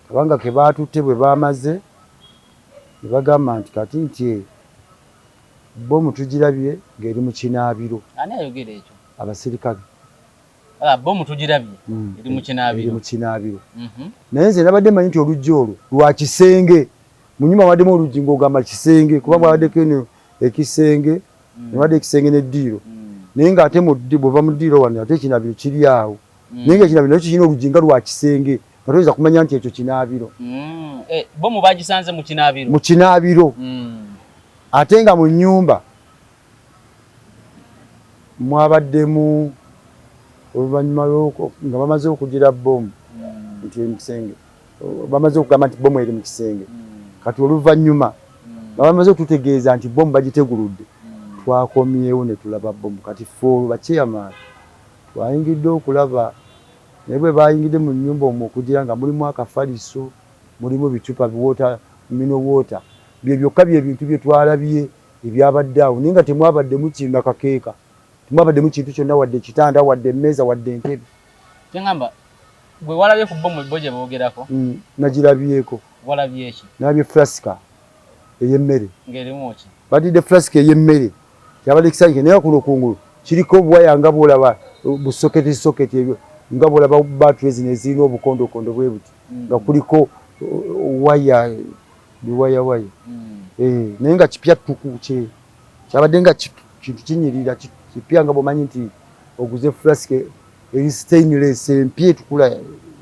Kubanga ke baatutte bwe baamaze ne bagamba nti kati nti bbomu tugirabye ng'eri mu kinaabiro. Ani ayogera ekyo? Abasirikale. Ah, bbomu tugirabye eri mu kinaabiro. Eri mu kinaabiro. Naye nze nabadde mmanyi nti oluggi olwo lwa kisenge. Mu nnyumba mwabaddemu oluggi ng'ogamba kisenge kuba mwabaddeko eno ekisenge, ne ekisenge n'eddiiro. Naye ng'ate bw'ova mu ddiiro wano ate ekinaabiro kiri awo. Naye ng'ekinaabiro nakyo kirina oluggi nga lwa kisenge nga toyinza kumanya nti ekyo kinaabiro. Eh, bbomu baagisanze mu kinaabiro. Mu kinaabiro. Ate nga mu nnyumba mwabaddemu oluvannyuma nga bamaze okugira bbomu nti eri mu kisenge, bamaze okugamba nti bbomu eri mu kisenge. Kati oluvannyuma nga bamaze okututegeeza nti bbomu bagiteguludde, twakomyewo ne tulaba bbomu. Kati ffe olwo ba chairman twayingidde okulaba, naye bwe baayingidde mu nnyumba omwo okugira nga mulimu akafaliso, mulimu bicupa bi water, mineral water, bye byokka bye bintu bye twalabye ebyabadde awo naye nga temwabaddemu kintu na kakeeka, temwabaddemu kintu kyonna wadde ekitanda wadde emmeeza wadde entebe. Kyengamba gwe walabye ku bbomu bo gye boogerako? Nagirabyeko. Walabye ki? Nalabye fulasika ey'emmere. Ng'erimu ki? Badidde fulasika ey'emmere kyabadde kisangike naye nga kuno kungulu kiriko obuwaya nga bw'olaba bu soketi soketi ebyo nga bw'olaba battery zino ezirina obukondokondo bwe buti nga kuliko waya biwayawaya naye nga kipya ttuku kye kyabadde nga kintu kinyirira kipya nga bw'omanyi nti oguze fulasika eri stainless empya etukula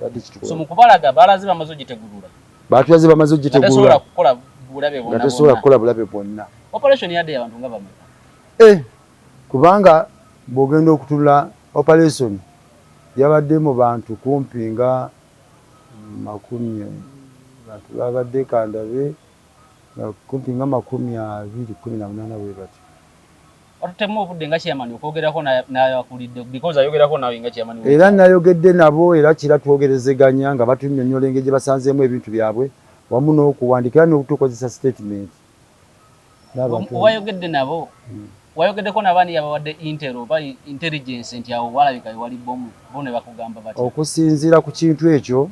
yadde kitukula. So mu kubalaga balaze bamaze ogitegulula. Batulaze bamaze ogitegulula. Nga tesobola kukola bulabe bwonna. Nga tesobola kukola bulabe bwonna. Operation yadde abantu nga bameka? Eh, kubanga bw'ogenda okutunula operation yabadde mu bantu kumpi nga makumi bantu babadde kandabe nga kumpi nga 28 bwe batyo. Watutemu obudde nga chairman okwogerako n'abakulidde because ayogerako naawe nga chairman. Era nayogedde nabo era kira twogerezeganya nga batunnyonnyola engeri gye basanzeemu ebintu byabwe wamu n'okuwandiika era n'okutukozesa statement. Wayogedde nabo wayogeddeko nabani yabawadde intel oba intelligence nti awo walabika wewali bbomu bo ne bakugamba batya? Okusinziira ku kintu ekyo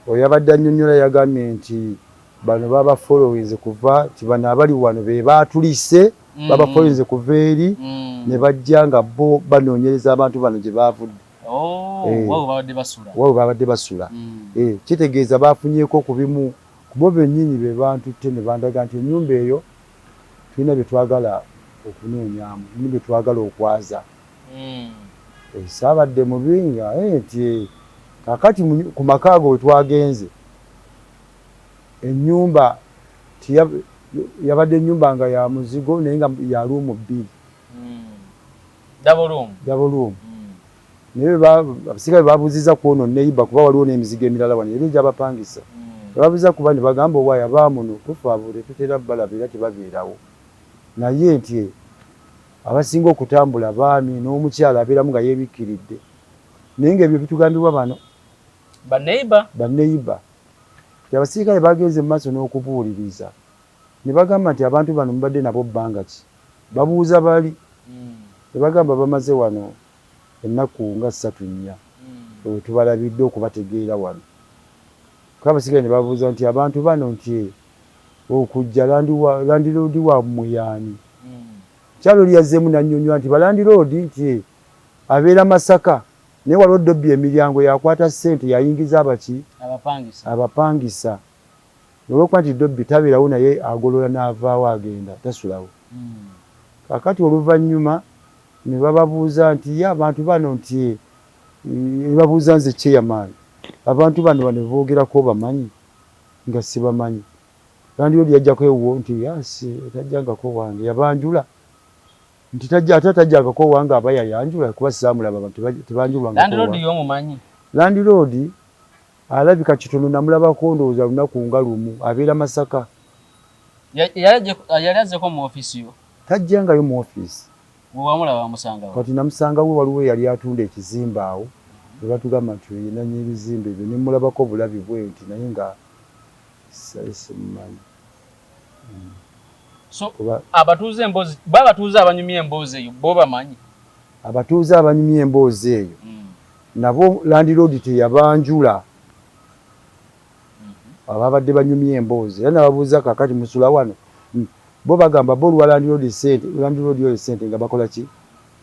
oyo yabadde annyonnyola yagambye nti bano baba followinze kuva nti bano abali wano be baatulise baba followinze kuva eri ne bajja nga bo banoonyereza abantu bano gye baavudde. Oh, wawe babadde basula. Kitegeeza baafunyeeko ku bimu ku bo bennyini be bantutte ne bandaga nti ennyumba eyo tulina bye twagala okunoonyaamu, mulimu bye twagala okwaza. Saabadde mubi nga nti kaakati ku maka ago we twagenze ennyumba yabadde nnyumba nga ya muzigo naye nga ya luumu bbiri. Double room. Double room. Naye abasirikale babuuzizza ku ono neighbor kuba waliwo n'emizigo emirala wano era egy'abapangisa. Babuuza kuba ne bagamba owaaye abaamuno tufa abo tetutera balaba era tebabeerawo. Naye nti abasinga okutambula baami n'omukyala abeeramu nga yeebikkiridde. Naye ng'ebyo bitugambibwa bano Ba neighbor. Ba neighbor. Nti abasirikale bagenze mu maaso n'okubuuliriza ne bagamba nti abantu bano mubadde nabo bbanga ki? Babuuza bali ne bagamba bamaze wano ennaku nga ssatu nnya we tubalabidde okubategeera wano. Kyokka abasirikale ne babuuza nti abantu bano nti okujja landiroodi wammwe y'ani? Omukyala oli yazzeemu n'annyonnyola nti balandiroodi nti abeera Masaka naye waliwo dobbi emiryango y'akwata ssente y'ayingiza abaki? Abapangisa. Olw'okuba nti dobbi tabeerawo naye agolola n'avaawo agenda tasulawo. Kaakati oluvannyuma ne bababuuza nti ye abantu bano nti ne babuuza nze chairman abantu bano bano bebogerako obamanyi nga sibamanyi. Landiroodi yajjako ewuwo nti yaasi tajjangako wange yabanjula nti tajja ate tajjangako wange aba yayanjula kuba saamulaba abantu tebanjulwangako. Landiroodi y'omumanyi? Landiroodi alabika kitono namulabako ndowooza lunaku nga lumu abeera Masaka. Yali azzeko mu ofiisi yo? Tajjangayo mu ofiisi. Gwe wamulaba wamusanga wa? Kati namusanga we waliwo eyali atunda ekizimbe awo ne batugamba nti oyo ye nannyini bizimbe ebyo ne mmulabako bulabi bwenti naye nga sali simumanyi. So abatuuze emboozi bo abatuuze abanyumya emboozi eyo bo bamanyi? Abatuuze abanyumya emboozi eyo nabo landiroodi teyabanjula. Ababadde banyumya emboozi era nababuuza, kakati musula wano? Bo bagamba bo oluwa landlord sente, landlord oyo sente nga bakola ki?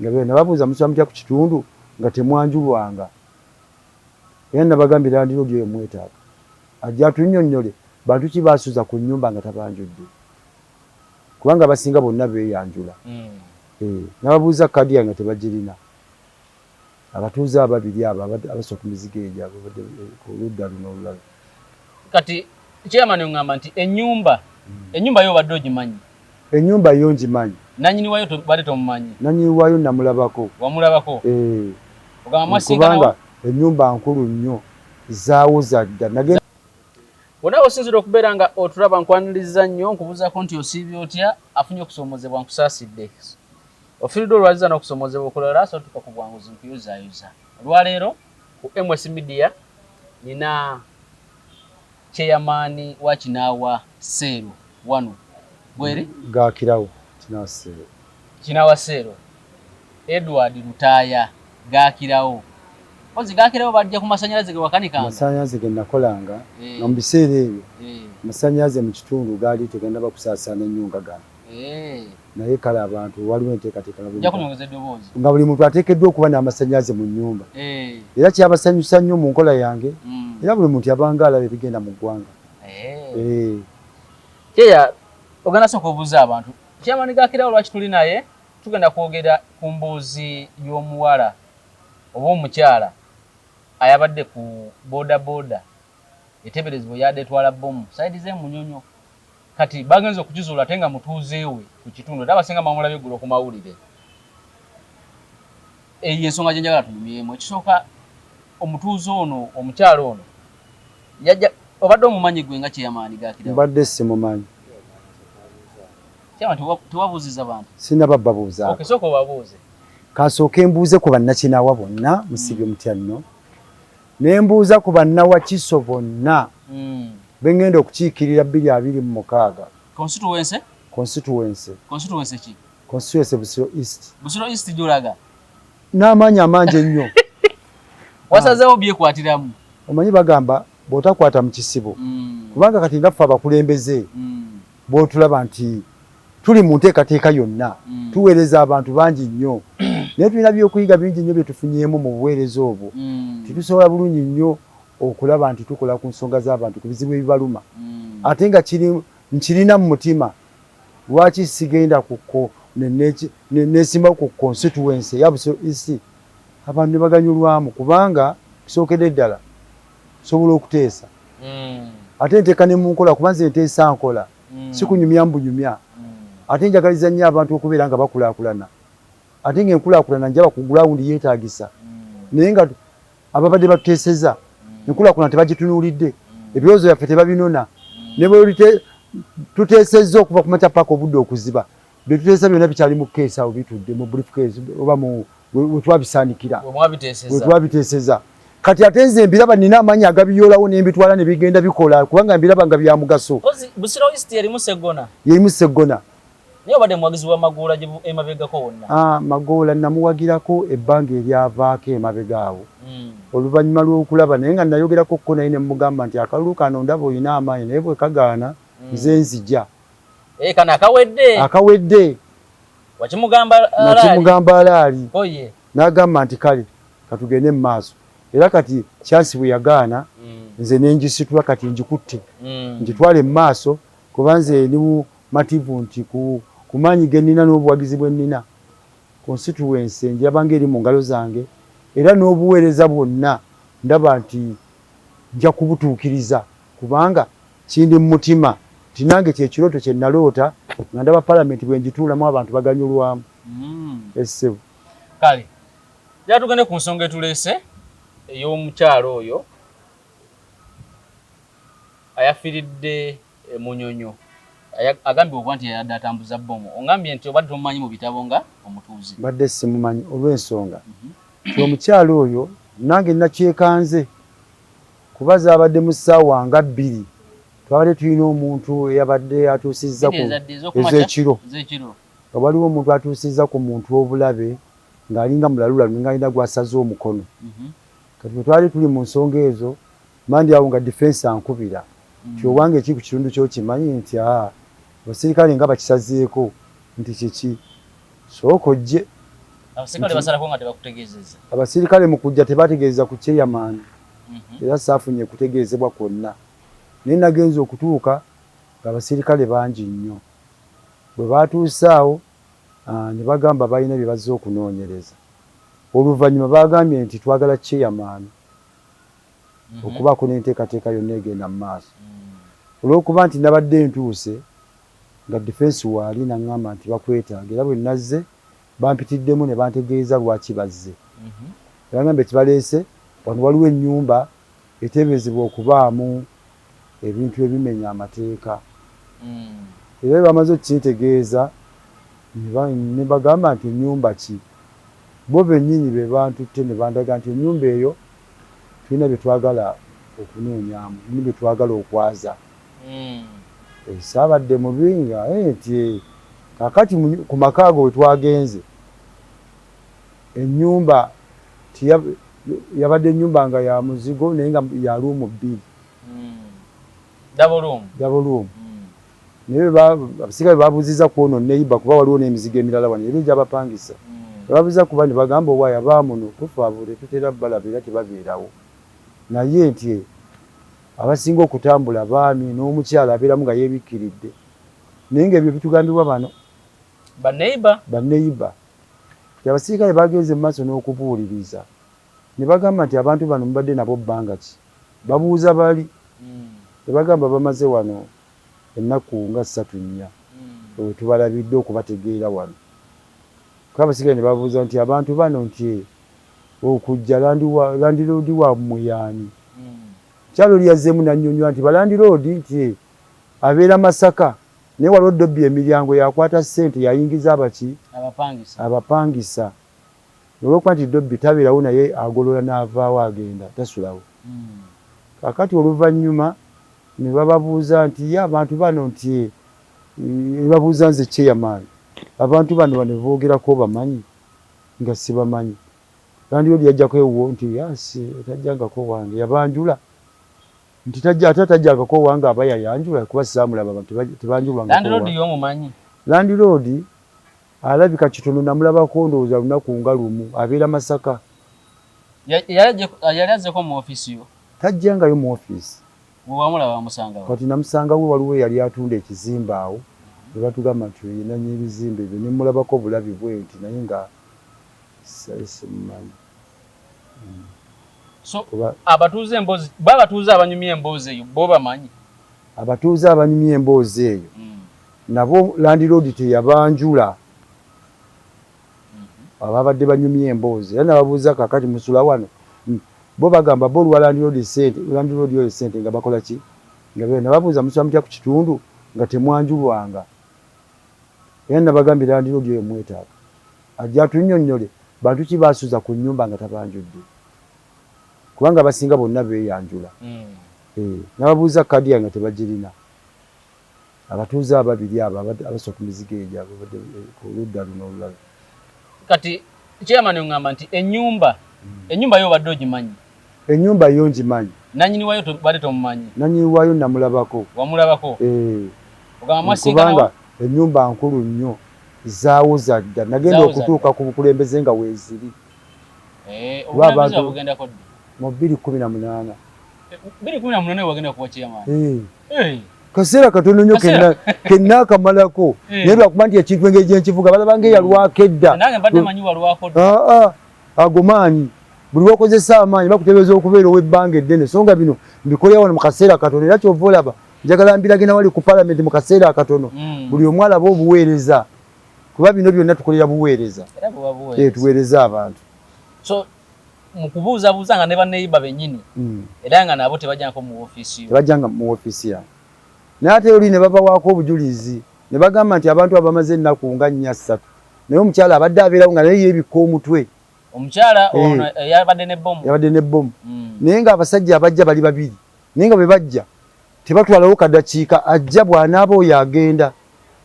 Nga nababuuza, musula mutya ku kitundu nga temwanjulwanga? Era nabagambye landlord oyo mwetaaga ajja atunnyonnyole bantu ki basuza ku nnyumba nga tabanjudde, kubanga abasinga bonna beeyanjula. Nababuuza kaadi yange nga tebagirina. Abatuuze ababiri abo abasula ku mizigo egyo ababadde ku ludda luno olulala. Kati chairman, oŋŋamba nti ennyumba yo obadde ogimanyi? Ennyumba yo ngimanyi. Nanyini wayo badde tomumanyi? Nanyini waayo namulabako. Wamulabako? Eh. Ogamba mwasinkana? Kubanga ennyumba nkulu nnyo, zaawoza dda. Nagenda Wonna osinzira okubeera nga otulaba, nkwaniriza nnyo, nkubuuzaako nti osiibye otya? Afunye okusoomozebwa, nkusaasidde. Ofiiriddwa olwaziza n'okusoomozebwa okulala, so tuka ku bwanguzi, nkuyozaayoza. Olwaleero ku MS Media nina chairman wa Kinaawa Cell wano bweri. Gakirawo, Kinaawa Cell. Kinaawa Cell, Edward Lutaaya Gakirawo. Kozi Gakirawo bajja ku masanyalaze ge wakanikanga? Amasanyalaze ge nakolanga nga mu biseera ebyo amasanyalaze mu kitundu gaali tegannaba kusaasaana nnyo nga gano. Naye kale abantu waliwo enteekateeka nga buli Nja muntu kunyongeza eddoboozi. Nga buli muntu ateekeddwa okuba n'amasanyalaze mu nnyumba. Era kyabasanyusa nnyo mu nkola yange, era buli muntu yabanga alaba ebigenda mu ggwanga. Kyeya ogenda sooka obuuza abantu chairman Gakirawo lwaki tuli naye. Tugenda kwogera ku mboozi y'omuwala oba omukyala ayabadde ku boda boda eteeberezebwa eyadde etwala bbomu side z'e Munyonyo. Kati bagenze okukizuula ate nga mutuuze we ku kitundu, era abasinga mwamulabye eggulo ku mawulire. Eyo ensonga gye njagala tunyumyemu. Ekisooka, omutuuze ono, omukyala ono yajja, obadde omumanyi gwe nga chairman Gakirawo? Mbadde simumanyi. Chairman, tewabuuziza bantu? Sinnaba babuuzaako. Okay, sooka obabuuze. Kansooke mbuuze ku bannakinawa bonna, musibye mutya nno? Ne mbuuza ku bannawakiso bonna be ŋŋenda okukiikirira 2026. Constituency? Constituency. Constituency ki? Constituency Busiro East. Busiro East gy'olaga? N'amaanyi amangi ennyo. Wasazeewo byekwatiramu? Omanyi bagamba bw'otakwata mu kisibo, kubanga kati nga ffe abakulembeze bw'otulaba nti tuli mu nteekateeka yonna, tuweereza abantu bangi nnyo, naye tulina byokuyiga bingi nnyo bye tufunyeemu mu buweereza obwo. Tetusobola bulungi nnyo okulaba nti tukola ku nsonga z'abantu, ku bizibu ebibaluma, ate nga kiri nkirina mu mutima. Lwaki sigenda nesimbawo ku constituency eya Busiro East, abantu ne baganyulwamu? Kubanga kisookedde ddala nsobola okuteesa, ate nteeka ne mu nkola, kuba nze nteesa nkola, si kunyumya mbunyumya. Ate njagaliza nnyo abantu okubeera nga bakulaakulana, ate ng'enkulaakulana njaba ku ground yeetaagisa, naye nga ababadde batuteeseza enkulaakulana tebagitunuulidde, ebirowoozo byaffe tebabinona. Ne bwe tuteesezza okuva ku makya paka obudde okuziba, bye tuteesa byonna bikyali mu case awo, bitudde mu briefcase oba mu we twabisaanikira, we twabiteeseza. Kati ate nze mbiraba nina amaanyi agabiyolawo ne mbitwala ne bigenda bikola, kubanga mbiraba nga bya mugaso. Busiro East erimu Seggona? Yerimu Seggona. Naye obadde muwagizi wa Magoola gye emabegako wonna? Ah, Magoola namuwagirako ebbanga eryavaako emabega awo. Oluvannyuma lw'okulaba naye nga nayogerako ko naye ne mmugamba nti akalulu kano ndaba olina amaanyi, naye bwe kagaana nze nzija. Eh, kano akawedde. Akawedde. Wakimugamba alaali? Nakimugamba alaali. Oye. N'agamba nti kale katugende mu maaso. Era kati chance bwe yagaana, nze ne ngisitula, kati ngikutte. Ngitwale mu maaso, kuba nze ndi mumativu nti ku maanyi ge nnina n'obuwagizi bwe nnina, constituency njiraba ng'eri mu ngalo zange, era n'obuweereza bwonna ndaba nti nja kubutuukiriza, kubanga kindi mu mutima nti nange kye kirooto kye naloota nga ndaba palamenti bwe ngituulamu abantu baganyulwamu. Essebo. Kale ja tugende ku nsonga etuleese ey'omukyalo oyo ayafiiridde Munyonyo, agambibwa okuba nti yayadde atambuza bbomu. Ongambye nti obadde tomumanyi mu bitabo nga omutuuze. Mbadde simumanyi olw'ensonga nti omukyalo oyo nange nakyekanze, kuba zaabadde mu ssaawa nga 2, twabadde tulina omuntu eyabadde atuusizza ku ez'ekiro, nga waliwo omuntu atuusizza ku muntu obulabe ng'alinga mulalulalu, nga alina gwasaze omukono. Kati bwe twali tuli mu nsonga ezo, mandi awo nga defense ankubira. Nti owange ekiri ku kitundu kyokimanyi nti aa abasirikale nga bakisazeeko nti kiki sooka ojje. Abasirikale basalako nga tebakutegeezezza. Abasirikale mu kujja tebategeeza ku chairman era saafunye kutegeezebwa kwonna naye nagenze okutuuka ng'abasirikale bangi nnyo. Bwe baatuuse awo ne bagamba balina bye bazze okunoonyereza. Oluvannyuma baagambye nti twagala chairman okubaako n'enteekateeka yonna egenda mu maaso. Olw'okuba nti nabadde ntuuse nga defence waali n'ang'amba nti bakwetaaga era bwe nazze bampitiddemu ne bantegeeza lwaki bazze. Ne bangamba ekibaleese wano waliwo ennyumba eteeberezebwa okubaamu ebintu ebimenya amateeka. Era bwe bamaze okukintegeeza ne mbagamba nti ennyumba ki? Bo bennyini be bantutte ne bandaga nti ennyumba eyo tulina bye twagala okunoonyaamu, mulimu bye twagala okwaza. Saabadde mubi nga nti kaakati ku maka ago we twagenze ennyumba yabadde nnyumba nga ya muzigo naye nga ya luumu bbiri. Double room. Double room. Naye abasirikale babuuzizza ku ono neighbor kuba waliwo n'emizigo emirala wano era egy'abapangisa. Babuuza kuba ne bagamba owaaye abaamuno tufa abo tetutera balaba era tebabeerawo. Naye nti abasinga okutambula baami n'omukyala abeeramu nga yeebikkiridde. Naye ng'ebyo bitugambibwa bano. Ba neighbor. Ba neighbor. Nti abasirikale bagenze mu maaso n'okubuuliriza ne bagamba nti abantu bano mubadde nabo bbanga ki? Babuuza bali. Ne bagamba bamaze wano ennaku nga ssatu nnya we tubalabidde okubategeera wano. Ko abasirikale ne babuuza nti abantu bano nti okujja landiroodi wammwe y'ani? Omukyala oli yazzeemu n'annyonnyola nti balandiroodi nti abeera Masaka naye waliwo dobbi emiryango y'akwata ssente y'ayingiza abaki? Abapangisa. Olw'okuba nti Dobby tabeerawo naye agolola n'avaawo agenda, tasulawo. Kaakati oluvannyuma ne bababuuza nti, ye abantu bano nti, ne babuuza nze chairman, abantu bano bano be boogerako obamanyi? Nga sibamanyi. Landiroodi yajjako ewuwo nti, yaasi tajjangako wange. Yabanjula? Nti tajja, ate atajjangako wange aba yayanjula kuba saamulaba abantu tebanjulwangako. Landiroodi ye omumanyi? Landiroodi Alabika kitono namulabako ndowooza lunaku nga lumu. Abeera Masaka. Yali azzeko mu ofiisi yo? Tajjangayo mu ofiisi. Gwe wamulaba wamusanga wa? Kati namusanga we waliwo eyali atunda ekizimbe awo ne batugamba nti oyo ye nannyini bizimbe ebyo ne mmulabako bulabi bwenti naye nga sali simumanyi. So abatuuze emboozi bo abatuuze abanyumya emboozi eyo bo bamanyi? Abatuuze abanyumya emboozi eyo nabo landiroodi teyabanjula ababadde banyumya emboozi era nababuuza kakati musula wano bo bagamba bo oluwa landiroodi sente landiroodi oyo sente nga bakola ki nga nababuuza musula mutya ku kitundu nga temwanjulwanga era nabagambye landiroodi oyo mwetaaga ajja atunyonyole bantu ki basuza ku nyumba nga tabanjudde kubanga abasinga bonna beeyanjula mm. Nababuuza kadi yange nga tebagirina Abatuuze ababiri abo abasula ku mizigo egyo ababadde ku ludda luno olulala. Kati chairman ongamba nti ennyumba ennyumba yo obadde ogimanyi? Ennyumba yo ngimanyi. Nanyini wayo obadde tomumanyi? Nanyini wayo namulabako. Wamulabako? Eh. Ogamba mwasinkana Kubanga ennyumba nkulu nnyo zaawoza dda. Nagenda okutuuka ku bukulembeze nga weeziri. Eh, obukulembeze wabugendako ddi? Mu 2018. 2018 wagenda kuwa chairman? Eh. eh. Kaseera katono nnyo kennaakamalako eh. naye lwakuba nti ekintu engeri gye nkivuga balaba nga eyalwako edda. Nange mbadde manyi walwako dda. Ah, ah. Ago maanyi buli lwokozesa amaanyi bakuteebereza okubeera ow'ebbanga eddene so nga bino mbikolera wano mu kaseera katono era kyova olaba njagala mbirage nawali ku palamenti mu kaseera akatono buli omu alabe obuweereza kuba bino byonna tukolera buweereza eh, tuweereza abantu. So mu kubuuzabuuza nga ne banneyiba bennyini era nga nabo tebajjangako mu woofiisi yo. Tebajjanga mu woofiisi yange. Naye ate oli ne babawaako obujulizi ne bagamba nti abantu abo bamaze ennaku nga nnya ssatu naye omukyala abadde abeerawo nga naye yeebikka omutwe. Omukyala eh. ono eh, yabadde ne bbomu. Yabadde ne bbomu. Naye ng'abasajja abajja bali babiri naye nga bwe bajja tebatwalawo kadakiika ajja bw'anaaba oyo agenda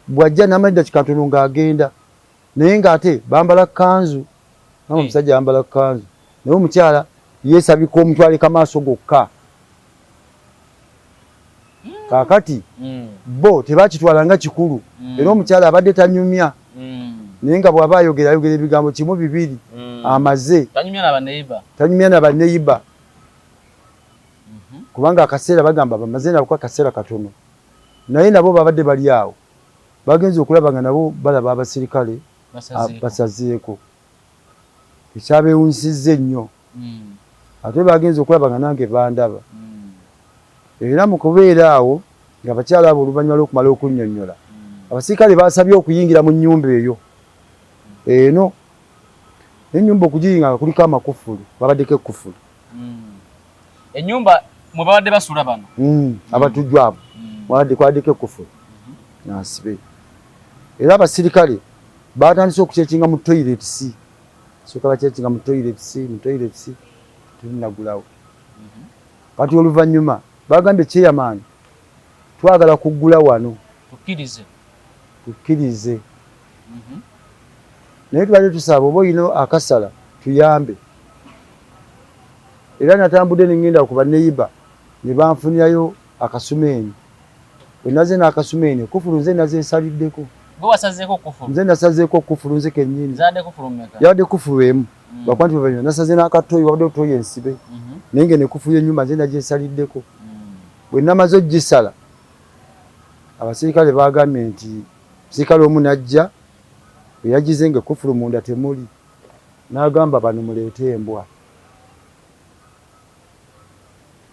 bw'ajja n'amala eddakiika ntono ng'agenda naye ng'ate bambala kkanzu nga eh. omusajja ayambala kkanzu naye omukyala yeesabika omutwe aleka maaso gokka. Kaakati bo tebakitwala nga kikulu era omukyala abadde tanyumya naye nga bw'aba ayogera ayogera ebigambo kimu bibiri amaze. Tanyumya na baneyiba kubanga akaseera bagamba bamaze nako akaseera katono naye nabo babadde bali awo bagenze okulaba nga nabo balaba abasirikale basazeeko ekyabewunyisizza ennyo ate bagenze okulaba nga nange bandaba era mu kubeera awo nga abakyala abo oluvannyuma lw'okumala okunnyonnyola abasirikale basabye okuyingira mu nnyumba eyo eno n'ennyumba okugiyinga nga kuliko amakufulu babaddeko ekkufulu Ennyumba mwe babadde basula bano abatujju abo mwabadde kwabaddeko ekkufulu nasibe era abasirikale batandise okucekinga mu toilets soka bacekinga mu toilets mu toilets tetunagulawo kati oluvannyuma bagambye chairman twagala kuggula wano tukkirize tukkirize naye tubadde tusaba oba olina akasala tuyambe era natambudde nengenda ku baneyiba ne banfunirayo akasumeeni bwe naze n'akasumeeni kufulu nze nazesaliddeko nze nasazeeko kufulu nze kennyini yabadde kufulu emu lwakuba nti oluvannyuma nasaze n'akatoyi wabadde otoyi ensibe naye nga eno ekufulu y'ennyumba nze nagyesaliddeko bwe namaze ogisala abasirikale baagambye nti omusirikale omu n'ajja bwe yagize nga ekufulu munda temuli n'agamba bano muleete embwa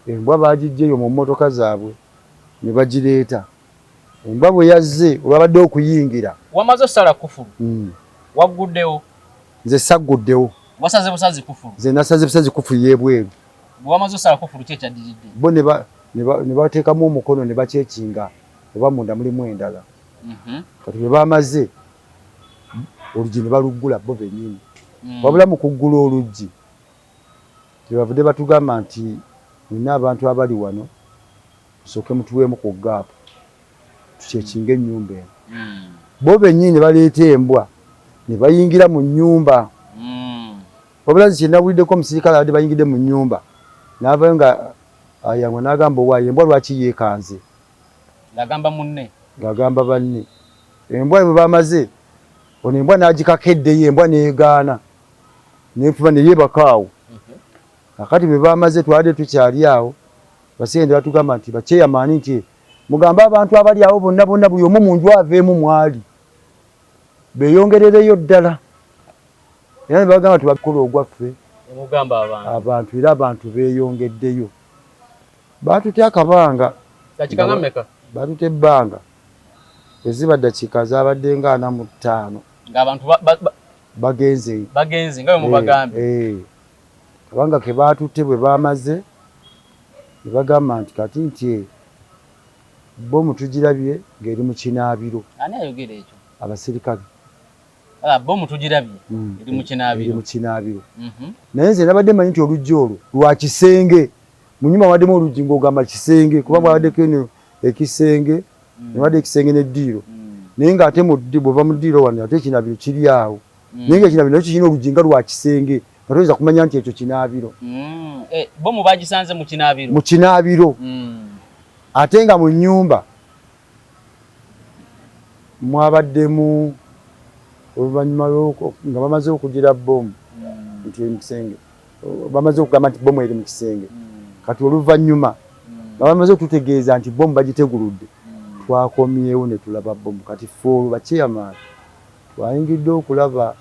embwa baagijja eyo mu mmotoka zaabwe ne bagireeta embwa bwe yazze olwabadde okuyingira wamaze osala kufulu wagguddewo nze sagguddewo wasaze busazi kufulu nze nasaze busazi kufulu y'ebweru bwe wamaze osala kufulu ki ekyaddiridde bo ne bateekamu omukono ne bakyekinga oba munda mulimu endala kati bwe bamaze oluggi ne baluggula bo bennyini wabula mu kuggula oluggi kyebavudde batugamba nti mwenna abantu abali wano musooke mutuweemu ku gap tukyekinge ennyumba eno bo bennyini ne baleeta embwa ne bayingira mu nnyumba wabula nze kyenawuliddeko omusirikale abadde bayingidde mu nnyumba n'avayo nga ayangwa n'agamba owaaye embwa lwaki yeekanze ng'agamba munne ng'agamba banne embwa bwe bamaze ono embwa n'agikaka eddeyo embwa n'egaana nefuba ne yeebaka awo kakati bwe bamaze twabadde tukyali awo basente batugamba nti bakyeyamaani nti mugambe abantu abali awo bonna bonna buli omu mu nju aveemu mwali beeyongerereyo ddala era ne bagamba tubakola ogwaffe abantu era abantu beeyongeddeyo baatute akabanga baatute ebbanga bwe ziba ddakiika zaabadde nga 45 ng'abantu bagenze bagenze nga bwe mubagambye kubanga ke baatutte bwe bamaze ne bagamba nti kati nti bomu tugirabye ng'eri mu kinaabiro. Ani ayogera ekyo? Abasirikale. Bomu tugirabye eri mu kinaabiro. Eri mu kinaabiro. Naye nze nabadde mmanyi nti oluggi olwo lwa kisenge. Mu nnyumba mwabaddemu oluggi ng'ogamba kisenge kuba mwabaddeko eno ekisenge ne ekisenge n'eddiiro naye ng'ate bw'ova mu ddiiro wano ate ekinaabiro kiri awo naye ng'ekinaabiro nakyo kirina oluggi nga lwa kisenge nga toyinza kumanya nti ekyo kinaabiro. Bomu bagisanze mu kinaabiro. Mu kinaabiro. Ate nga mu nnyumba mwabaddemu oluvannyuma nga bamaze okugira bomu nti eri mu kisenge bamaze okugamba nti bomu eri mu kisenge kati oluvannyuma nga bamaze okututegeeza nti bomu bagiteguludde twakomyewo ne tulaba bomu kati ffe olwo bakyeyamaani twayingidde okulaba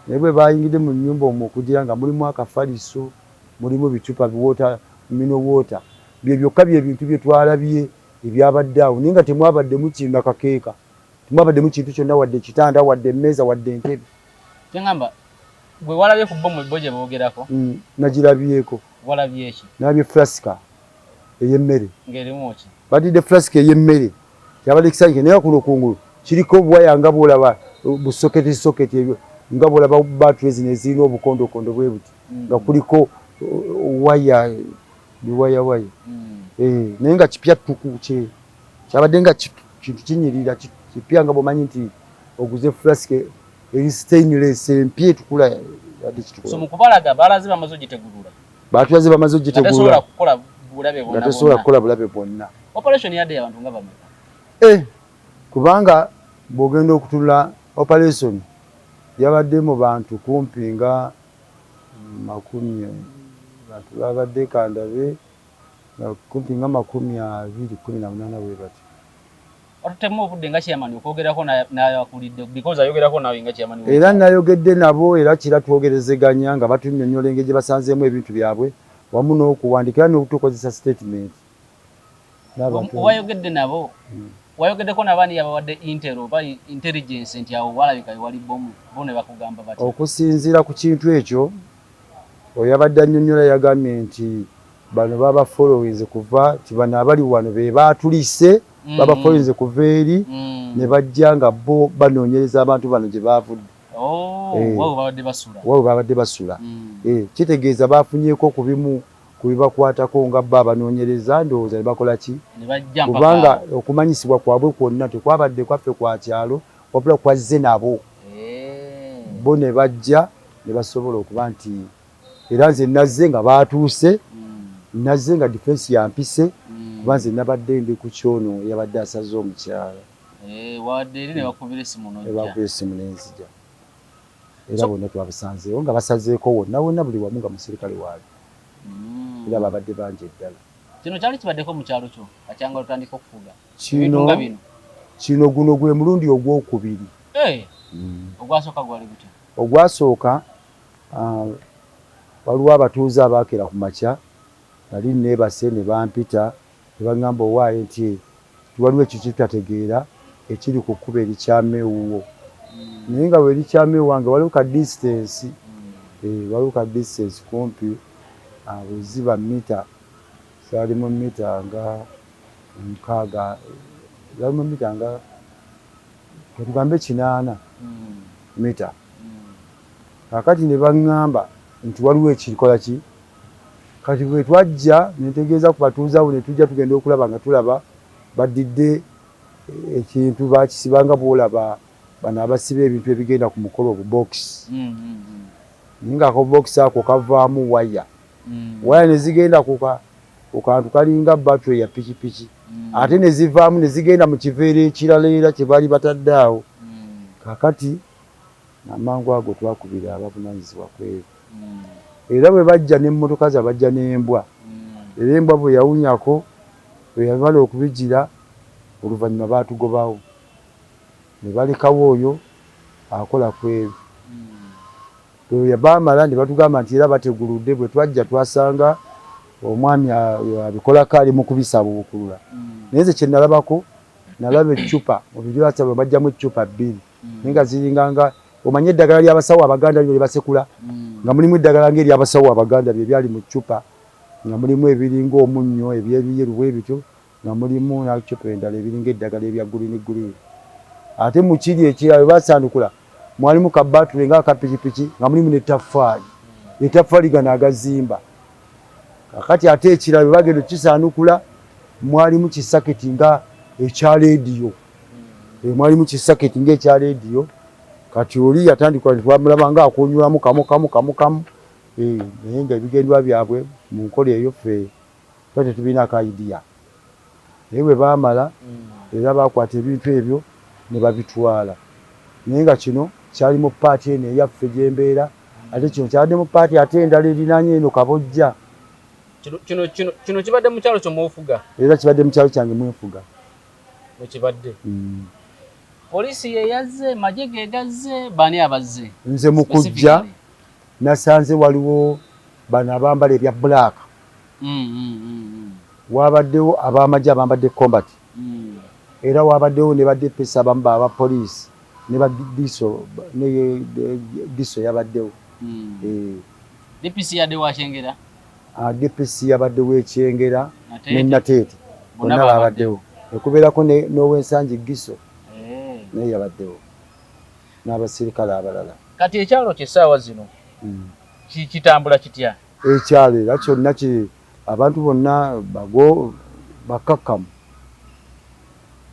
naye bwe bayingidde mu nnyumba omwo okugira nga mulimu akafaliso mulimu bicupa biwater mineral water bye byokka bye bintu bye twalabye ebyabadde awo naye nga temwabaddemu kintu nakakeeka temwabaddemu kintu kyonna wadde ekitanda wadde emmeeza wadde entebe. Kyengamba gwe walabye ku bomu bo gye boogerako? Nagirabyeko. Walabye ki? Nalabye fulasika ey'emmere. Ng'erimu ki? Batidde fulasika ey'emmere kyabadde kisanyusa naye kuno kungulu kiriko obuwaya nga bw'olaba busoketi soketi ebyo nga bw'olaba battery zino ezirina obukondokondo bwe buti nga kuliko waya biwayawaya naye nga kipya ttuku kye kyabadde nga kintu kinyirira kipya nga bw'omanyi nti oguze fulasika eri stainless empya etukula yadde kitukula. So mu kubalaga balaze bamaze ogitegulula. Batulaze bamaze ogitegulula. Kukola bulabe bwonna, nga tosobola kukola bulabe bwonna. Operation yadde abantu nga bameka? Kubanga bw'ogenda okutunula operation yabadde mu bantu kumpi nga 20, bantu babadde kandabe kumpi nga 218 bwe bati. Watutemu obudde nga chairman okwogerako n'abakulidde, because ayogerako naawe nga chairman. Era nayogedde nabo, era kira twogerezeganya nga batunnyonnyola engeri gye basanzeemu ebintu byabwe wamu n'okuwandiika n'okutukozesa statement. Wayogedde nabo? Wayogeddeko n'abaani yabawadde intel oba intelligence nti awo walabika wali bomu, bo ne bakugamba batya? Okusinziira ku kintu ekyo, oyo yabadde annyonnyola yagambye nti bano baba followings kuva ti bano abali wano be baatulise, baba followings kuva eri ne bajja nga bo banoonyereza abantu bano gye baavudde. Wabwe babadde basula. Wabwe babadde basula. Kitegeeza baafunyeeko ku bimu ku bibakwatako nga bo abanoonyereza, ndowooza ne bakola ki? Kubanga okumanyisibwa kwabwe kwonna tekwabadde kwaffe kwa kyalo, wabula kwazze nabo. Bo ne bajja ne basobola okuba nti era nze nazze nga baatuuse, nazze nga defense yampise, kuba nze nabadde ndi ku kyono yabadde asaze omukyala. Wadde eri ne bakubira essimu n'ojja. Ne bakubira essimu ne nzija. Era bonna twabasanzeewo nga basazeeko wonna wonna buli wamu nga musirikale waali. Era babadde bangi eddala. Kino kyali kibaddeko mu kyalo kyo akyanga otandika okufuga? Kino guno gwe mulundi ogwokubiri. Ogwasooka gwali gutya? Ogwasooka waliwo abatuuze abaakera ku makya, nali neebase ne bampita ne baŋŋamba owaaye nti waliwo ekintu kye tutategeera ekiri ku kkubo erikyama ewuwo. Naye nga bwe likyama ewange waliwo ka distance, waliwo ka distance kumpi bwe ziba mita, zaalimu mita nga 6, zaalimu mita nga katugambe 8 mita. Kaakati ne baŋŋamba nti waliwo ekikola ki. Kati bwe twajja ne ntegeeza ku batuuze abo ne tujja tugenda okulaba nga tulaba baddidde ekintu bakisiba nga bw'olaba bano abasiba ebintu ebigenda ku mukolo obubokisi. Naye nga akabokisi ako kavaamu waya. Waya ne zigenda ku kantu kalinga battery ya pikipiki. Ate ne zivaamu ne zigenda mu kiveera ekirala era kye baali batadde awo. Kaakati amangu ago twakubira abavunaanyizibwa ku ebyo. Era bwe bajja n'emmotoka zaabwe bajja n'embwa. Era embwa bwe yawunyako, bwe yamala okubigira, oluvannyuma baatugobawo. Ne balekawo oyo akola ku ebyo. Bwe baamala ne batugamba nti era bateguludde, bwe twajja twasanga omwami abikolako ali mu kubisabuukulula. Naye nze kye nalabako, nalaba eccupa mu biryasa bwe baggyamu eccupa bbiri naye nga ziringa nga omanye eddagala ly'abasawo Abaganda lino lye basekula, nga mulimu eddagala ng'eryabasawo Abaganda bye byali mu ccupa, nga mulimu ebiringa omunnyo ebyeruyeru bwe bityo, nga mulimu n'eccupa endala ebiringa eddagala ebya green green. Ate mu kiri ekirala bwe baasandukula mwalimu ka battery nga aka pikipiki nga mulimu n'ettaffaali. Ettaffaali gano agazimba. Kaakati ate ekirala bwe bagenda okukisaanukula mwalimu kisaketi nga ekya leediyo. Mwalimu kisaketi nga ekya leediyo. Kati oli yatandika twamulaba nga akunyulamu kamu kamu kamu kamu, naye nga ebigendwa byabwe mu nkola eyo ffe tuba tetubirinaako idea. Naye bwe baamala era baakwata ebintu ebyo ne babitwala. Naye nga kino kyali mu part eno eyaffe gye mbeera, ate kino kyabadde mu part ate endala erinaanye eno Kabojja. Kino kibadde mu kyalo kyo mw'ofuga? Era kibadde mu kyalo kyange mwe nfuga. Mwe kibadde. Poliisi ye yazze, magye ge gazze, baani abazze? Nze mu kujja nasanze waliwo bano abambala ebya black. Wabaddewo ab'amagye abambadde combat. Era wabaddewo ne ba DPC abamu aba poliisi ne ba DISO, ne DISO yabaddewo. DPC yadde wa Kyengera? DPC yabaddewo e Kyengera ne Nateete bonna babaddewo. Okubeerako n'ow'Ensangi Giso naye yabaddewo n'abasirikale abalala. Kati ekyalo kye essaawa zino kitambula kitya? Ekyalo era kyonna abantu bonna bago bakkakkamu.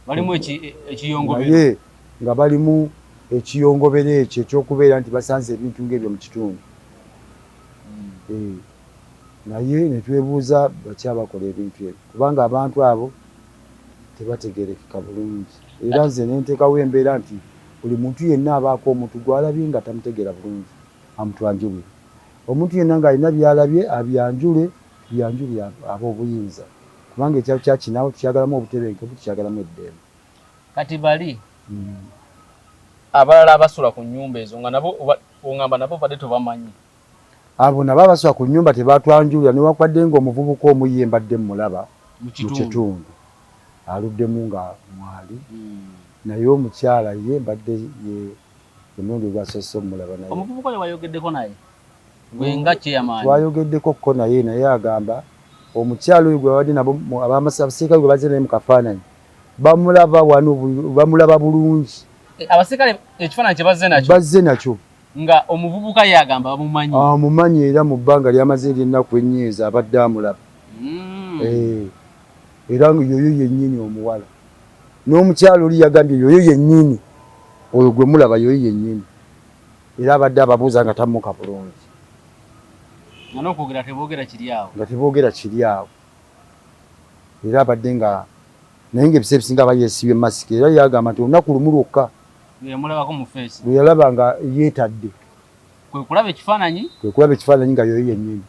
Balimu ekiyongobero. Naye nga balimu ekiyongobero ekyo ekyokubeera nti basanze ebintu ng'ebyo mu kitundu. Naye ne twebuuza baki abakola ebintu ebyo, kubanga abantu abo tebategeerekeka bulungi. Era nze ne nteekawo embeera nti buli muntu yenna abaako omuntu gw'alabye nga tamutegeera bulungi amutwanjulire. Omuntu yenna ng'alina by'alabye abyanjule, tubyanjulire ab'obuyinza kubanga ekyalo kya Kinaawo tukyagalamu obutebenkevu, tukyagalamu eddembe. Kati bali abalala abasula ku nnyumba ezo nga nabo ongamba nabo obadde tobamanyi? Abo nabo abasula ku nnyumba tebatwanjulira newankubadde ng'omuvubuka omu ye mbadde mmulaba mu mu kitundu aluddemu nga mwali naye omukyala ye mbadde ye omulundi ogwasoose omulaba naye. Omuvubuka oyo wayogeddeko naye gwe nga chairman? Twayogeddeko ko naye, naye agamba omukyala oyo gwe babadde nabo abasirikale gwe bazze naye mu kafaananyi bamulaba wano, bamulaba bulungi. Abasirikale ekifaananyi kye bazze nakyo? Bazze nakyo. Nga omuvubuka ye agamba bamumanyi? Amumanyi era mu bbanga ly'amaze ery'ennaku ennya ezo abadde amulaba. Era yoyo yennyini omuwala. N'omukyala oli yagambye yoyo yennyini, oyo gwe mulaba yoyo yennyini. Era abadde ababuuza nga tammuka bulungi. Nga n'okwogera teboogera kiri awo. Nga teboogera kiri awo. Era abadde nga naye ng'ebiseera ebisinga aba yeesibye masiki era yagamba nti olunaku lumu lwokka lwe yamulabako mu feesi. Lwe yalaba nga yeetadde. Kwe kulaba ekifaananyi. Kwe kulaba ekifaananyi nga yoyo yennyini.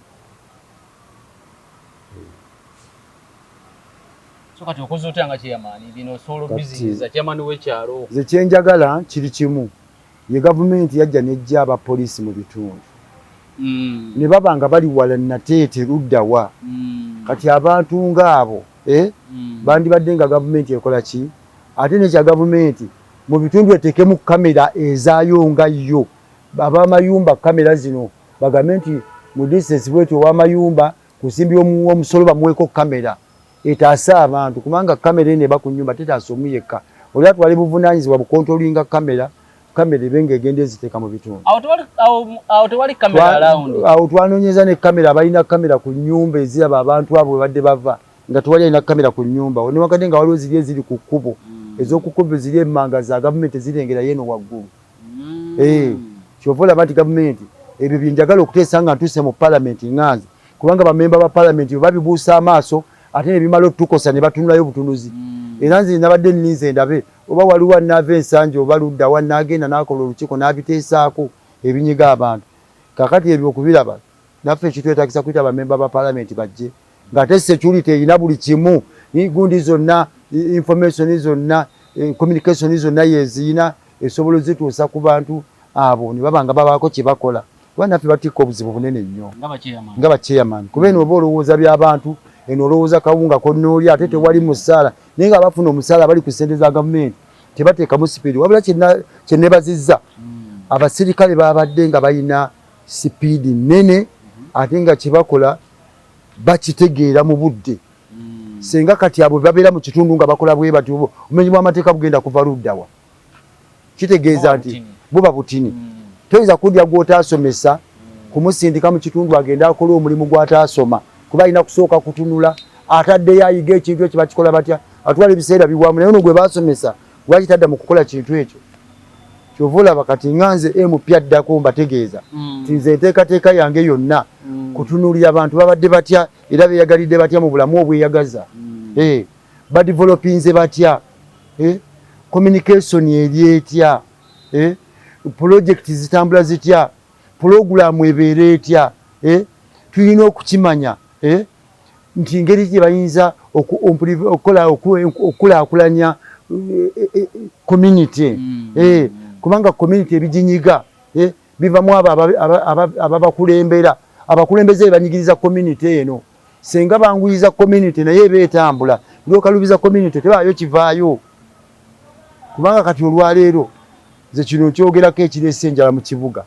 So kati okoze otya nga chairman? Bino osobola obiziyiza chairman w'ekyalo? Nze kye njagala kiri kimu. Ye gavumenti yajja n'eggya abapoliisi mu bitundu. Ne baba nga bali wala Nateete ludda wa. Kati abantu ng'abo bandibadde nga gavumenti ekola ki? Ate n'ekya gavumenti mu bitundu eteekemu kkamera ezaayo nga yo. Ab'amayumba kkamera zino bagambe nti mu distance bw'eti ow'amayumba ku nsimbi y'omuwomusolo bamuweeko kkamera etaase abantu kubanga kkamera eno eba ku nnyumba tetaasa omu yekka. Oli atwala ebuvunaanyizibwa bukontolinga kkamera, kkamera ebe ng'egenda eziteeka mu bitundu. Awo tewali kkamera around? Awo twanoonyeza ne kkamera, abalina kkamera ku nnyumba eziraba abantu abo we badde bava nga tewali alina kkamera ku nnyumba newankubadde nga waliwo ziri eziri ku kkubo, ez'oku kkubo ziri emmanga za gavumenti tezirengerayo eno waggulu. Ky'ova olaba nti gavumenti ebyo bye njagala okuteesa nga ntuuse mu palamenti nga nze kubanga bamemba ba palamenti bwe babibuusa amaaso ate ne bimala otukosa ne batunulayo butunuzi. Era nze nabadde nninze ndabe oba waliwo anaava e Nsangi oba ludda wa n'agenda n'akola olukiiko n'abiteesaako ebinyiga abantu. Kaakati ebyo okubiraba naffe kitwetaagisa kuyita bamemba ba palamenti bajje ng'ate security erina buli kimu, gundi zonna, information zonna, communication zonna yeeziyina esobola ozituusa ku bantu abo ne baba nga babaako kye bakola kuba naffe batikka obuzibu bunene nnyo nga ba chairman kuba eno oba olowooza by'abantu eno olowooza kawunga konnoolya ate tewali musaala naye nga abafuna omusaala bali ku ssente za gavumenti tebateekamu sipiidi wabula kye neebazizza abasirikale babadde nga balina sipiidi nnene ate nga kye bakola bakitegeera mu budde. Singa kati abo babeera mu kitundu nga bakola bwe batyo, obumenyi bw'amateeka bugenda kuva ludda wa? Kitegeeza nti buba butini. Toyinza kudya gw'otaasomesa kumusindika mu kitundu agende akole omulimu gw'ataasoma kuba alina kusooka kutunula ataddeyo ayiga ekintu ekyo bakikola batya, atwala ebiseera biwamu naye ono gwe baasomesa lwaki tadda mu kukola kintu ekyo? Kyova olaba kati nga nze MP addako mbategeeza nti nze enteekateeka yange yonna kutunuulira bantu babadde batya era beeyagalidde batya mu bulamu obweyagaza, badevelopinze batya, communication eri etya, pulojekiti zitambula zitya, pulogulaamu ebeera etya. Tulina okukimanya nti ngeri ki gye bayinza okukola okukulaakulanya community, kubanga community ebiginyiga biva mu abo ababakulembera. Abakulembeze be banyigiriza community eno. Singa banguyiza community naye eba etambula, lw'okaluubiza community tebaayo kivaayo. Kubanga kati olwaleero nze kino nkyogerako ekireese enjala mu kibuga.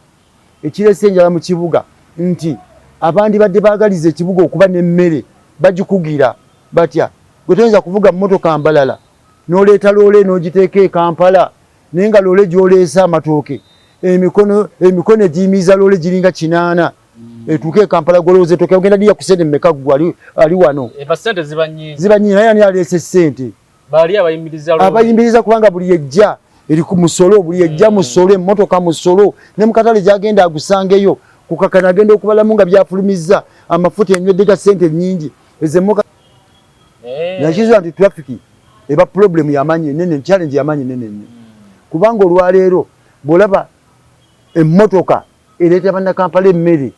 Ekireese enjala mu kibuga nti abandibadde baagaliza ekibuga okuba n'emmere bagikugira batya? Gwe toyinza kuvuga mmotoka mbalala n'oleeta loole n'ogiteeka e Kampala naye nga loole gy'oleese amatooke emikono emikono egiyimiriza loole giringa kinaana etuuke e Kampala gw'olowooza ettooke ogenda lirya ku ssente mmeka ggwe ali wano? Ssente ziba nnyingi. Ziba nnyingi naye ani aleese ssente? Bali abayimiriza loole. Abayimiriza kubanga buli ejja eri ku musolo, buli ejja musolo, emmotoka musolo, ne mu katale gy'agenda agusangeyo, kukakana agenda okubalamu nga byafulumizza Amafuta enywedde ga ssente nnyingi ezo emmotoka. Nakizuula nti traffic eba problem yamaanyi enene, challenge yamaanyi enene nnyo, kubanga olwaleero bw'olaba emmotoka ereeta Bannakampala emmere,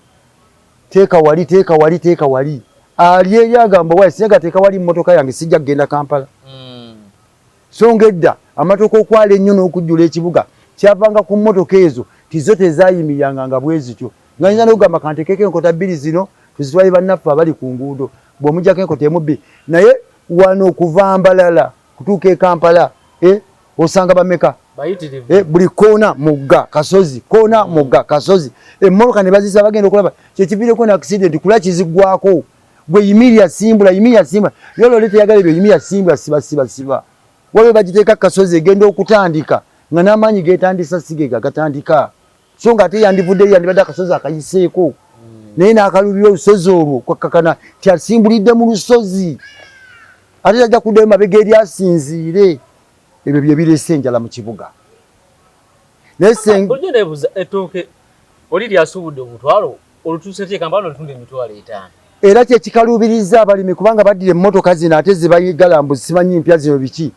teeka wali, teeka wali, teeka wali, ali eri agamba, "Wayi, singa teeka wali mmotoka yange, sijja kugenda Kampala." So ng'edda amatoka okwala ennyo n'okujjula ekibuga kyavanga ku mmotoka ezo, tizo tezaayimiriranga nga bwe zityo, nga nyinza n'okugamba kantekeko enkota bbiri zino tuzitwale bannaffe abali ku nguudo, bw'omuggyako enkota emu bbiri. Naye wano okuva Mbalala kutuuka e Kampala, osanga bameka? Bayitirivu. Buli koona mugga kasozi, koona mugga kasozi, emmotoka ne bazisa bagenda okulaba kyekiviireko ne accident kula kiziggwako. Gwe yimirira, simbula, yimirira, simbula. Yo lole teyagala ebyo, yimirira, simbula, siba, siba, siba. Waliwo bagiteeka kasozi, egenda okutandika nga n'amaanyi getandisa sigega gatandika, so nga ate yandivuddeyo yandibadde akasozi akayiseeko, naye n'akalubira olusozi olwo kwakkakana ti asimbulidde mu lusozi, ate tajja kuddayo mabega eri asinziire. Ebyo bye bireese enjala mu kibuga, naye Bulijjo neebuuza, ettooke oli lyasuubudde omutwalo, olutuuse ty Kampala olitunda 50,000? Era kyekikaluubiriza abalimi, kubanga baddira emmotoka zino ate zibayigala mbu simanyi mpya zino biki,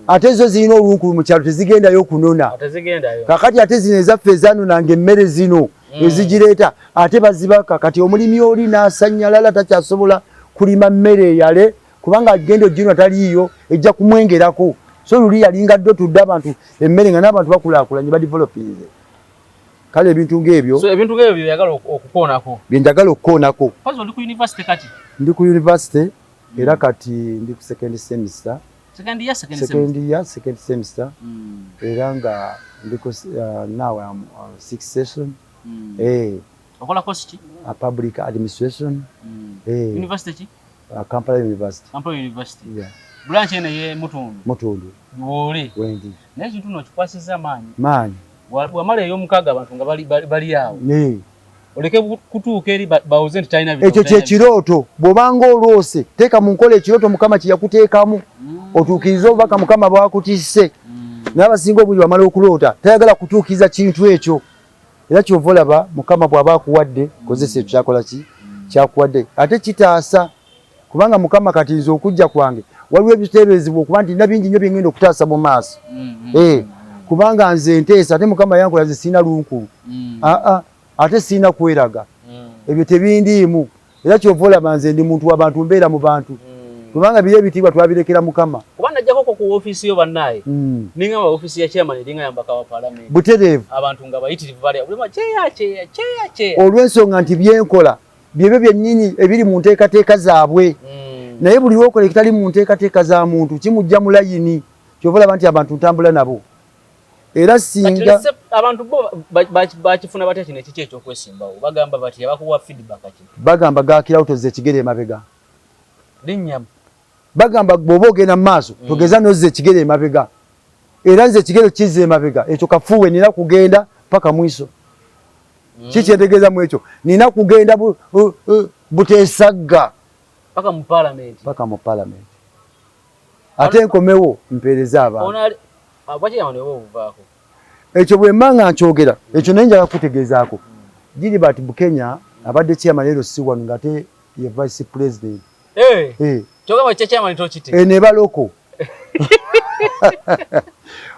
ate zo zirina olunkulu mu kyalo, tezigendayo kunona. Tezigendayo. Kakati ate zino ezaffe ezanonanga emmere zino ezigireeta ate bazibaka. Kati omulimi oli n'asanyalala, takyasobola kulima mmere eyale, kubanga agenda oginwa taliiyo, ejja kumwengerako. So luli yalinga ddo tudde abantu emmere nga n'abantu bakulaakulanye, badevelopinze. Kale ebintu ng'ebyo. So ebintu ng'ebyo byeyagala okukoonako. Bye njagala okukoonako. Mpazi oli ku university kati? Ndi ku university era kati ndi ku second semester. Second year, second second semester. Year, second semester, era nga ndi ku now I'm on sixth session. Okola course ki? Public administration. University ki? Kampala University. Kampala University. Yeah. Branch eno ye Mutundu? Mutundu. Woole? Wendi. Naye ekintu nno kikwasizza amaanyi. Maanyi. Wamala ey'omukaaga abantu nga bali awo. Oleke kutuuka eri bawoze nti talina bitabo, Ekyo talina. Kyekirooto. Bw'obanga olwose, teeka mu nkola ekirooto Mukama kye yakuteekamu, otuukirize obubaka Mukama bwakutisse. Naye abasinga obungi bamala okuloota, tayagala kutuukiriza kintu ekyo. Era kyova olaba Mukama bw'aba akuwadde, kozesa ekyo kyakola ki kyakuwadde, ate kitaasa, kubanga Mukama kati nze okujja kwange waliwo ebiteeberezebwa okuba nti nina bingi nnyo bye ngenda okutaasa mu maaso. Kubanga nze nteesa, ate Mukama yankola nze sirina lunkulu. Aa, ate sirina kweraga. Ebyo tebindiimu. Era kyova olaba nze ndi muntu w'abantu, mbeera mu bantu, kubanga biri ebitiibwa twabirekera Mukama. Kuba najjakoko ku ofiisi yo bannaaye, ningamba ofiisi ya chairman eringa ya mbaka wa parliament. Butereevu. Abantu nga bayitirivu bali awo, kyeya kyeya kyeya kyeya. Olw'ensonga nti byenkola byebyo byennyini ebiri mu nteekateeka zaabwe. Naye buli lwokola ekitali mu nteekateeka za muntu, kimujja mu layini. Kyova olaba nti abantu ntambula nabo, era Kati singa let's say abantu bo bakifuna batya kino ekiki ekyokwesimbawo? Bagamba batya? Bakuwa feedback ki? Bagamba gakirawo tozza ekigere emabega. Linnya. Bagamba bw'oba ogenda mu maaso, togeza nozza ekigere emabega. Era nze ekigere kizza emabega ekyo kafuuwe, nina kugenda paka mwiso. Ki kyentegeeza mu ekyo? Nina kugenda buteesagga paka mu parliament. Paka mu parliament, ate nkomewo mpeereze abantu. Ono ali abwa chairman oba obuvaako? Ekyo bwe mba nga nkyogera ekyo, naye njagala kutegeezaako Gilbert Bukenya abadde chairman LC wano, ng'ate ye vice president. Kyogamba kya chairman tokite? Eno eba loko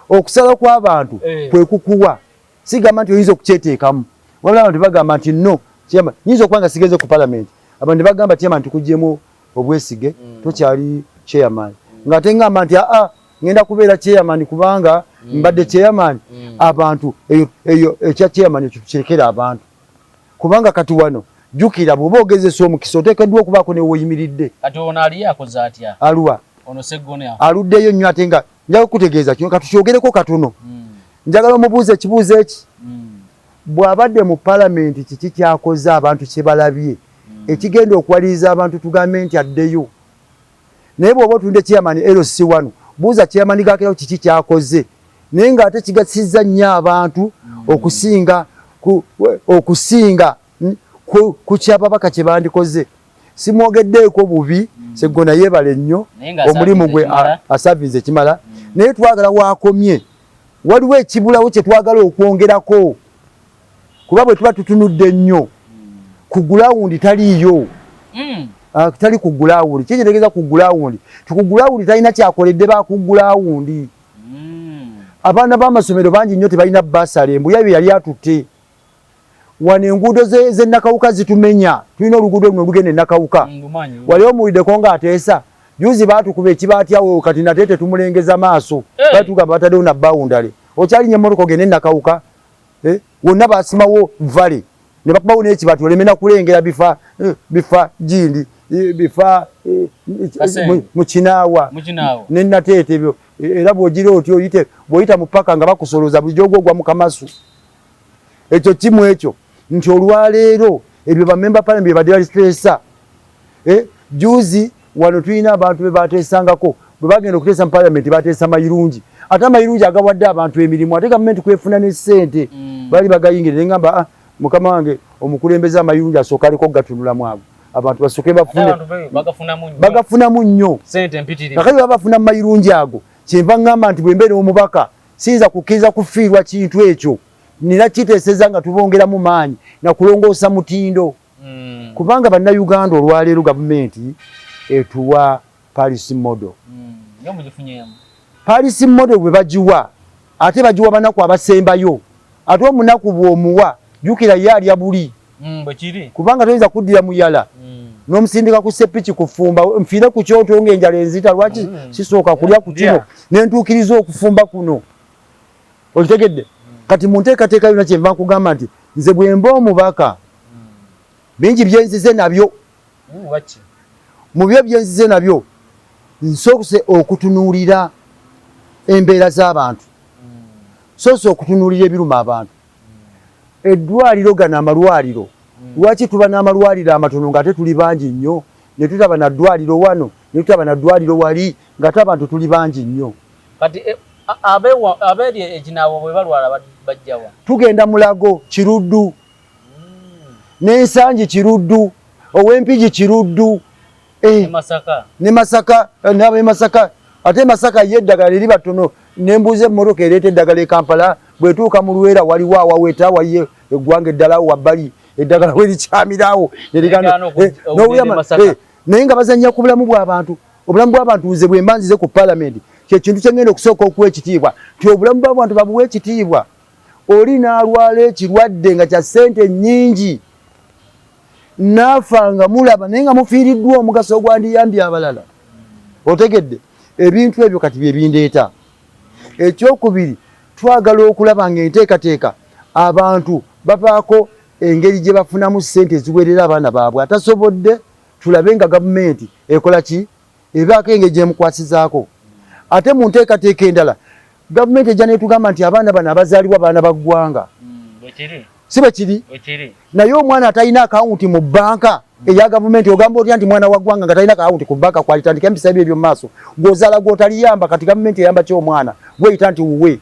okusala kw'abantu kwe kukuwa. Sigamba nti oyinza okukyeteekamu, wabula abantu bagamba nti no chairman, nyinza okuba nga sigenze ku parliament, abantu ne bagamba, "Chairman, tukugyemu obwesige, tokyali chairman," ng'ate ngamba nti aa, ngenda kubeera chairman kubanga mbadde chairman. Abantu eyo eyo ekya chairman ekyo tukirekera abantu, kubanga kati wano jjukira bw'oba ogezesa omukisa, oteekeddwa okubaako ne woyimiridde. Kati ono aliyo akoze atya? Aluwa? Ono Seggone. Aluddeyo nnyo, ate nga njagala okutegeeza kino, katukyogereko katono. Njagala omubuuza ekibuuzo eki: bw'abadde mu palamenti, kiki kyakoze abantu kye balabye ekigenda okuwaliriza abantu tugambe nti addeyo? Naye bw'oba otunde chairman LC wano, buuza chairman gakirawo kiki kyakoze, naye ng'ate kigasizza nnyo abantu okusinga ku kyababaka kye bandikoze. Simwogeddeeko bubi, Seggona yeebale nnyo Naye nga omulimu gwe. Asavinze ekimala. Asavinze ekimala, naye twagala waakomye waliwo ekibulawo kye twagala okwongerako, kuba bwe tuba tutunudde nnyo ku gulawundi taliiyo. Ah, tali ku gulawundi. Kyekitegeza ku gulawundi, ti ku gulawundi talina kyakoledde ba ku gulawundi. Abaana b'amasomero bangi nnyo tebalina basale, embuya bye yali atutte. Wano enguudo z'e Nakawuka zitumenya, tulina oluguudo luno olugenda e Nakawuka. Wali omuwuliddeko ng'ateesa? Juzi baatukuba ekibaati awo, kati nate tetumulengeza maaso. Batugamba bataddewo na boundary, okyalinnya emmotoka ogende e Nakawuka, eh? Wonna basimawo vale ne bakubawo n'ekibaati oleme na kulengera bifa, bifa gindi, bifa mu Kinaawa ne Nateete ebyo. Era bw'ogira otyo oyite, bw'oyita mu paka nga bakusolooza bulijjo ogwogwa mu kamasu. Ekyo kimu ekyo nti olwaleero ebyo bamemba parliament bye badde baliteesa. Juzi wano tulina abantu be bateesangako, bwe bagenda okuteesa mu parliament bateesa mayirungi, ate amayirungi agawadde abantu emirimu, ate gavumenti kwefuna ne ssente. Bali bagayingire ne ngamba, ah, mukama wange omukulembeze, amayirungi asooka aliko gatunulamu ago, abantu basooke bafune. Bagafunamu nnyo. Kakati baba bafuna mu mayirungi ago, kyenva ngamba nti bwe mbeera omubaka siyinza kukkiriza kufiirwa kintu ekyo, nina kiteeseza nga tubongeramu maanyi na kulongoosa mutindo. Kubanga bannayuganda olwaleero gavumenti etuwa Paris model. Paris model bwe bagiwa, ate bagiwa banaku abasembayo. Ate omunaku bw'omuwa, jjukira ye alya buli. Kubanga toyinza kuddira muyala n'omusindika ku sepiki kufumba, nfiire ku kyoto ng'enjala enzita, lwaki sisooka kulya ku kino nentuukiriza okufumba kuno? Okitegedde? Kati mu nteekateeka yonna kyenva nkugamba nti nze bwe mba omubaka, bingi byenzize nabyo. Mu byo byenzize nabyo, nsoose okutunuulira embeera z'abantu, soose okutunuulira ebiruma abantu. Eddwaliro, gano amalwaliro, lwaki tuba n'amalwaliro amatono ng'ate tuli bangi nnyo, ne tutaba na ddwaliro wano, ne tutaba na ddwaliro wali, ng'ate abantu tuli bangi nnyo? Kati abeeri ekinaabo bwe balwala bajjawa? Tugenda Mulago, Kiruddu, n'Ensangi Kiruddu, ow'Empigi Kiruddu, ne Masaka, n'ab'e Masaka. Ate Masaka ye eddagala liri batono, nembuuza emmotoka ereeta eddagala e Kampala bw'etuuka mu Lwera waliwo awaweta, waliyo eggwanga eddala awo wabbali eddagala werikyamiraawo. Naye nga bazannya ku bulamu bw'abantu. Obulamu bw'abantu, nze bwe mba nzize ku paalamenti, kyekintu kye ngenda okusooka okuwa ekitiibwa, nti obulamu bw'abantu babuwa ekitiibwa. Oli n'alwala ekirwadde nga kya ssente nnyingi naafa nga mulaba, naye nga mufiiriddwa omugaso ogwandiyambye abalala. Otegedde? Ebintu ebyo kati bye bindeeta. Ekyokubiri, twagala okulaba nga enteekateeka abantu babaako engeri gye bafunamu ssente eziweerera abaana baabwe. Atasobodde, tulabe nga gavumenti ekola ki, ebaako engeri gyemukwasizaako. Ate mu nteekateeka endala, gavumenti ejja netugamba nti abaana bano abazaalibwa baana ba ggwanga. Si bwe kiri? Naye omwana atalina akawunti mu bbanka eya gavumenti, ogamba otya nti mwana wa ggwanga nga talina akawunti ku bbanka kwalitandika empisa ebyo ebyo mu maaso gw'ozaala gw'otaliyamba? Kati gavumenti eyamba ki omwana gweyita nti wuwe?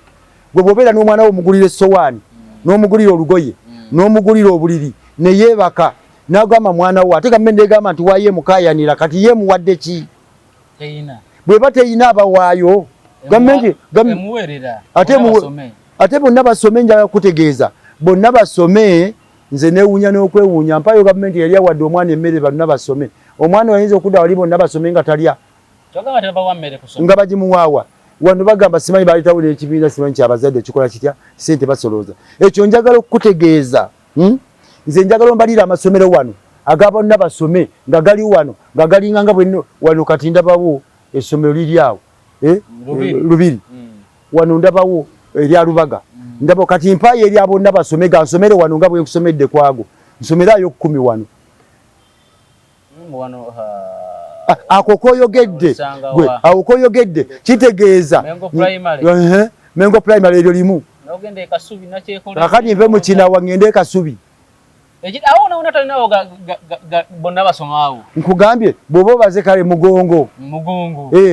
Gwe bw'obeera n'omwana wo, omugulira essowaani, n'omugulira olugoye, n'omugulira obuliri, ne yeebaka n'agamba mwana wo, ate gavumenti negamba nti waayo emukaayanira. Kati ye emuwadde ki? Bw'eba teyina, abawaayo gavumenti ate bonna basome. Njagala kutegeeza bonna basome. Nze newuunya n'okwewuunya, mpayo gavumenti yali awadde omwana emmere, bonna basome. Omwana oyinza okudda wali bonna basome nga talya, nga bagimuwaawa. Wano bagamba simanyi baleetawo n'ekibiina simanyi kyabazadde kikola kitya, sente basolooza. Ekyo njagala okukutegeeza, Nze njagala ombalire amasomero wano aga bonna basome nga gali wano, nga galinga nga bwenno wano. Kati ndabawo essomero liri awo, eh? Lubiri. Wano ndabawo erya Lubaga. Ndaba kati mpaayo erya bonna basome, gansomere wano nga bwe nkusomedde kwago, nsomerayo 10 wano. Ako koyogedde gwe, awo koyogedde kitegeeza Mengo Primary eryo limu. Kakati nve mukinawa ngende e Kasubi? Nkugambye bw'oba obaze kale Mugongo,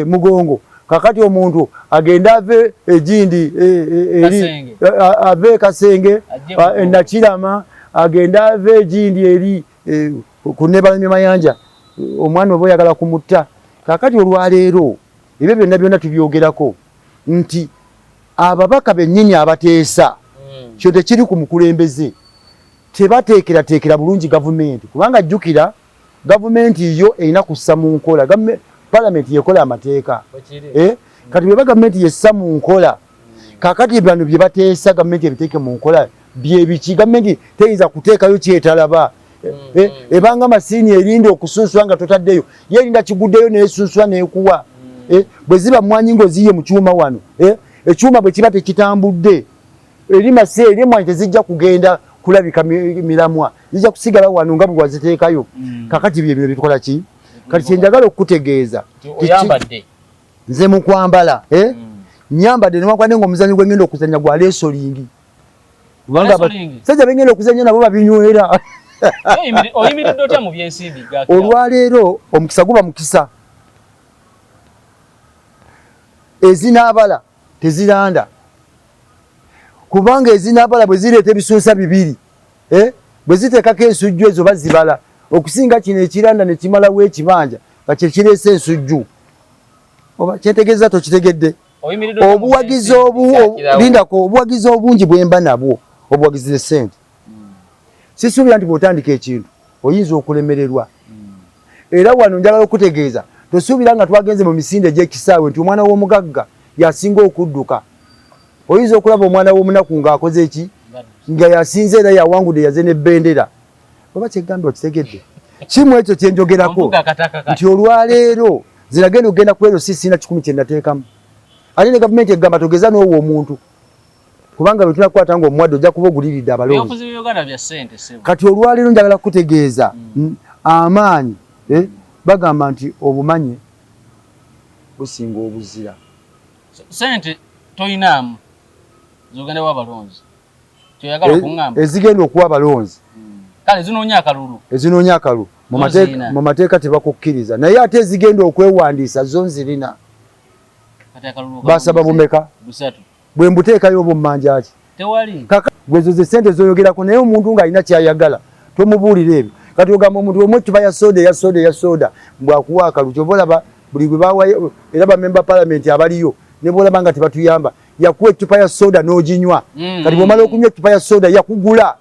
Mugongo. Kakati omuntu agende ave egindi eri, ave Kasenge, Nakirama, agende ave egindi eri ku Nebalamye Mayanja, omwana oba oyagala kumutta? Kakati olwaleero ebyo byonna byonna tubyogerako nti ababaka bennyini abateesa, kyo tekiri ku mukulembeze, tebateekerateekera bulungi gavumenti. Kubanga jjukira Gavumenti yo erina kussa mu nkola, palamenti yekola amateeka, eh? Kati bweba gavumenti yessa mu nkola, kakati bano bye bateesa gavumenti ebiteeke mu nkola byebiki? Gavumenti teyinza kuteekayo kyetalaba. Eh, ebanga masiini erinda okusunsula nga totaddeyo, ye erinda kiguddeyo nesunsula nekuwa. Eh, bwe ziba mwanyi ng'oziye mu kyuma wano, eh, ekyuma bwe kiba tekitambudde eri masi eri emwanyi tezijja kugenda kulabika miramwa, zijja kusigala wano nga bwe waziteekayo. Kakati bye bino bitukola ki? Kati kyenjagala okukutegeeza, nze mu kwambala, eh? Nyambadde newankubadde ng'omuzannyo gwe ngenda okuzannya gwa wrestling, kubanga abasajja bengenda okuzannya nabo babinywera. Oyimiridde otya mu byensimbi? Olwaleero omukisa guba mukisa, ezinaabala teziranda, kubanga ezinaabala bwe zireeta ebisunsa bibiri, eh? Bwe ziteekako ensujju ezo bazibala okusinga kino ekiranda ne kimalawo ekibanja nga kye kireese ensujju. Oba kyentegeeza tokitegedde? Obuwagizi lindako, obuwagizi obungi bwemba nabwo, obuwagizi ze ssente. Sisuubira nti bw'otandika ekintu oyinza okulemererwa. Era wano njagala okutegeeza, tosuubira nga twagenze mu misinde egy'ekisaawe nti omwana w'omugagga yasinga okudduka. Oyinza okulaba omwana w'omunaku ng'akoze ki, nga yasinze era yawangudde, yaze n'ebbendera. Oba kyegambye okitegedde? Kimu ekyo kyenjogerako nti olwaleero nze nagenda okugenda ku LC sirina 100 kye nateekamu, ate ne gavumenti egamba togeza n'owa omuntu, kubanga bwe tunakukwata ng'omuwadde ojja kuba oguliridde abalonzi. Kati olwaleero njagala kukutegeeza amaanyi, eh, bagamba nti obumanyi businga obuzira. Sente toyinaamu zogenda wa abalonzi? Kyoyagala okuŋŋamba? Ezigenda okuwa abalonzi. Kale zinoonya akalulu. Ezinoonya akalulu mu mateeka tebakukkiriza, naye ate ezigenda okwewandiisa zo nzirina. Basaba bumeka? Bwe mbuteekayo oba ommanja ki? Tewali. Gwe ezo ze ssente z'oyogerako, naye omuntu ng'alina ky'ayagala tomubuulira ebyo. Kati ogamba omuntu omu eccupa ya soda eya soda eya soda mbu akuwa akalulu, kyova olaba buli gwe bawayo era bamemba palamenti abaliyo ne bw'olaba nga tebatuyamba, yakuwa eccupa ya soda n'oginywa. Kati bw'omala okunywa eccupa ya soda yakugula.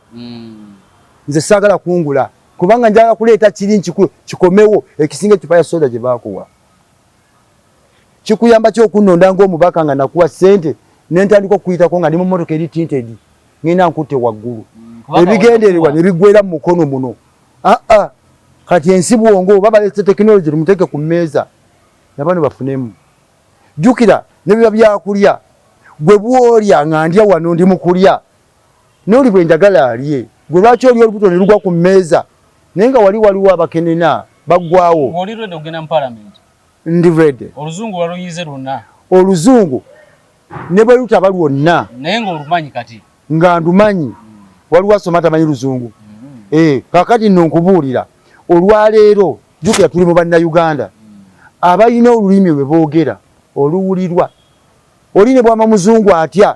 Nze saagala kungula, kubanga njagala kuleeta kiri kikomewo ekisinga eccupa ya soda gye baakuwa. Kikuyamba ki okunnonda ng'omubaka nga nakuwa ssente ne ntandika okukuyitako nga ndi mu mmotoka eri tinted, ngenda nkutte waggulu, ebigendererwa ne biggweera mu mukono muno? Aa, kati ensi bwongo oba baleese tekinologi tumuteeke ku mmeeza nabano bafunemu. Jjukira ne biba byakulya, gwe bw'olya nga ndya wano ndi mu kulya, n'oli bwe njagala alye. Gwe lwaki olya olubuto ne lugwa ku mmeeza, naye nga wali waliwo abakenena baggwawo? Ng'oli ready okugenda mu palamenti? Ndi ready. Oluzungu waluyize lwonna? Oluzungu ne bwe lutaba lwonna. Naye ng'olumanyi kati? Nga ndumanyi. Waliwo asoma atamanyi luzungu? Eh, kaakati nno nkubuulira olwaleero, jjukira tuli mu Bannayuganda abalina olulimi lwe boogera oluwulirwa. Oli ne bw'aba muzungu atya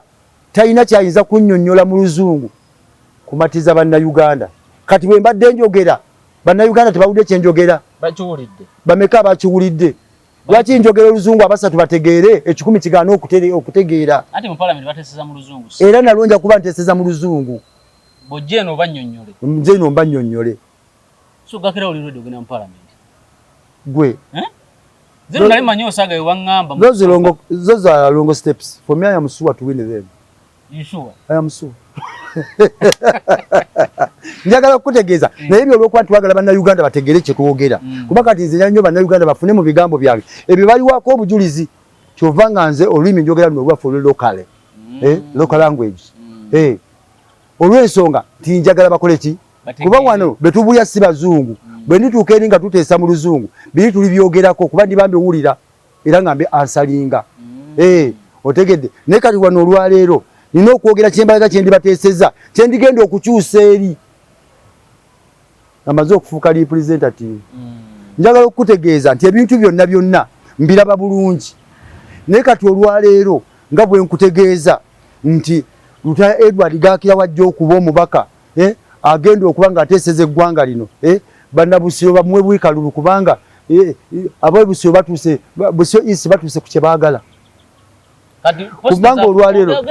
talina ky'ayinza kunnyonnyola mu luzungu kumatiza Bannayuganda. Kati bwe mbadde njogera Bannayuganda tebawulidde kye njogera? Bakiwulidde. Bameka abakiwulidde? Lwaki njogera oluzungu abasatu bategeere, 100 kigaane okutegeera? Anti mu palamenti bateeseza mu luzungu. Era nalwo nja kuba nteeseza mu luzungu. Bw'ojja eno obannyonnyole. Nze eno mbannyonnyole. So gakira oli ready ogenda mu palamenti? Gwe. Eh? Nze nali manyi osaaga we waŋŋamba. Those are long steps. For me I am sure to win them. You sure? I am sure. Njagala okukutegeeza, naye ebyo olw'okuba twagala Bannayuganda bategeere kye twogera, kuba kati nze nnyo Bannayuganda bafune mu bigambo byange ebyo baliwaako obujulizi. Kyova nga nze olulimi njogera luno olwaffe olwe local, local language, olw'ensonga nti njagala bakole ki, kuba wano betubulya si bazungu. Bwe ndituuka eri nga tuteesa mu luzungu biri tulibyogerako, kuba ndiba mbiwulira era nga mbi ansalinga. Otegedde? Naye kati wano olwaleero nina okwogera kyembalaga kyendibateeseza kyendigenda okukyusa eri amaze okufuuka representative. Njagala okukutegeeza nti ebintu byonna byonna mbiraba bulungi, naye kati olwaleero nga bwe nkutegeeza nti Lutaya Edward Gakira wajja okuba omubaka, agenda okuba ng'ateeseza eggwanga lino, Bannabusiro bamuwe bwikalulu, kubanga ab'e batuuse Busiro East batuuse ku kye baagala. Kubanga olwaleero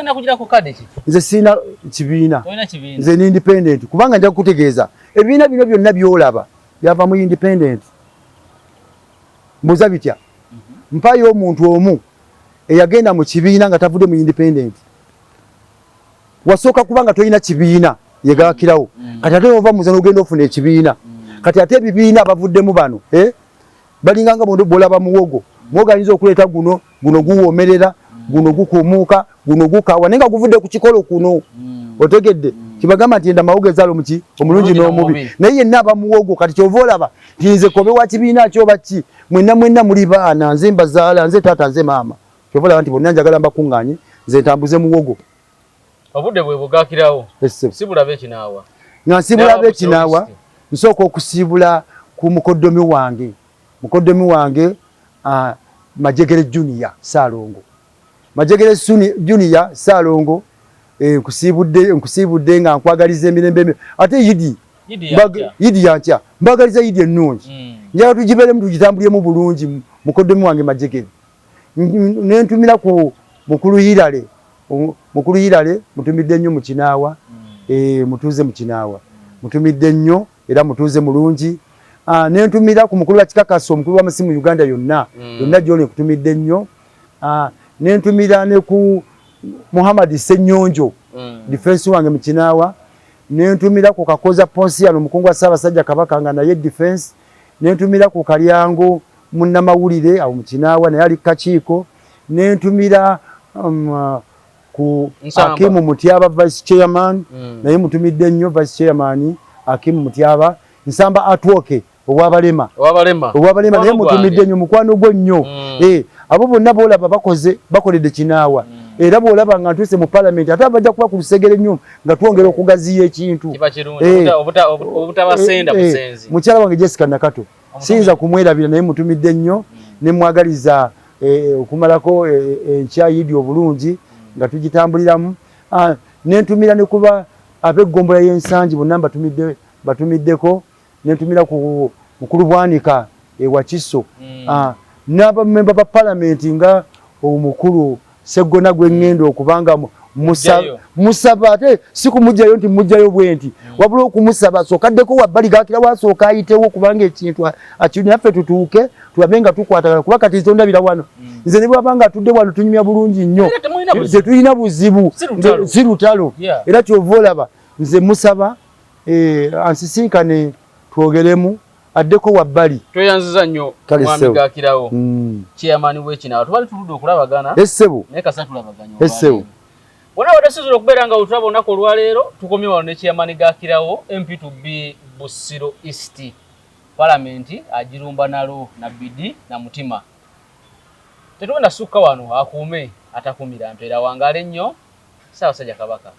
nze sirina kibiina, nze ni independent, kubanga nja kukutegeeza ebibiina bino byonna by'olaba. Byava mu independent. Mbuuza bitya? Mpayo omuntu omu eyagenda mu kibiina nga tavudde mu independent. Wasooka kuba nga tolina kibiina yegakirawo. Kati ate ova muzano ogenda ofuna ekibiina. Kati ate ebibiina abavuddemu bano, eh? Balinga nga bw'olaba muwogo. Muwogo ayinza okuleeta guno, guno guwoomerera, guno gukuumuuka, guno gukawa, naye nga guvudde ku kikolo kuno. Otegedde? Kibagamba nti enda mawogo ezaala omuki omulungi n'omubi. Naye yenna aba muwogo. Kati ky'ova olaba nti nze kobe wa kibiina ki oba ki, mwenna mwenna muli baana, nze mbazaala, nze taata, nze maama. Ky'ova olaba nti bonna njagala mbakuŋŋaanye, nze ntambuze muwogo. Obudde bwe bugakirawo. Sibulaba ekinaawa. Nga nsibulaba ekinaawa, nsooka okusiibula ku mukoddomi wange. Mukoddomi wange Majegere Junior Ssaalongo. Majegere Junior Ssaalongo, nkusiibudde nga nkwagaliza emirembe ate Yidi Yidi yankya mbagaliza Yidi ennungi. Njagala tugibeeremu tugitambuliremu bulungi mukoddomi wange Majegere. Nentumira ku mukulu Hirale. Mukulu Hirale mutumidde nnyo mu Kinaawa, mutuuze mu Kinaawa. Mutumidde nnyo era mutuuze mulungi. Nentumira ku mukulu wa Kikakaso, omukulu w'amasimu Uganda yonna, yonna gy'oli nkutumidde nnyo. Nentumira ne ku Muhammad Ssenyonjo, defense wange mu Kinaawa. Nentumira ku Kakoza Ponsiano, omukungu wa Ssaabasajja Kabaka nga naye defense. Nentumira ku Kalyango munnamawulire awo mu Kinaawa naye ali ku kakiiko. Nentumira ku Akimu Mutyaba vice chairman, naye mutumidde nnyo vice chairman Akimu Mutyaba. Nsamba Atwoke owabalema owabalema naye mutumidde nnyo, mukwano gwo nnyo. Abo bonna b'olaba bakoze bakoledde Kinaawa. Era bw'olaba nga ntuuse mu palamenti ate bajja kuba ku lusegere nnyo nga twongera okugaziya ekintu. Mukyala wange Jessica Nakato siyinza kumwerabira, naye mutumidde nnyo ne mwagaliza okumalako enkya Yidi obulungi nga tugitambuliramu. Nentumira ne kuba ab'eggombolola y'Ensangi bonna batumiddeko. Nentumira ku mukulu Bwanika e Wakiso, n'abamemba ba palamenti nga omukulu Sseggona gwe ŋŋenda okubanga musaba, ate si kumugjayo nti mugjayo bwe nti, wabula okumusaba asooke addeko wabbali gakira wasooka ayitewo, kubanga ekintu naffe tutuuke tulabe nga tukwatagana. Kuba kati nze ondabira wano, nze ne bwaba nga atudde wano tunyumya bulungi nnyo, tetulina buzibu, si lutalo. Era kyova olaba nze musaba ansisinkane twogeremu addeko wabbali. Tweyanziza nnyo mwami Gakirawo, chairman w'Ekinaawa. Tubadde tuludde okulabagana. Essebo. Naye kasa tulabaganya. Essebo. Wonna wadde sizira okubeera nga wetulaba olunaku olwaleero, tukomye wano ne chairman Gakirawo, MP to be Busiro East. Palamenti agirumba nalo na bidi na mutima. Tetugenda sukka wano, akuume atakuumira mpeera. Wangaale nnyo Ssaabasajja Kabaka.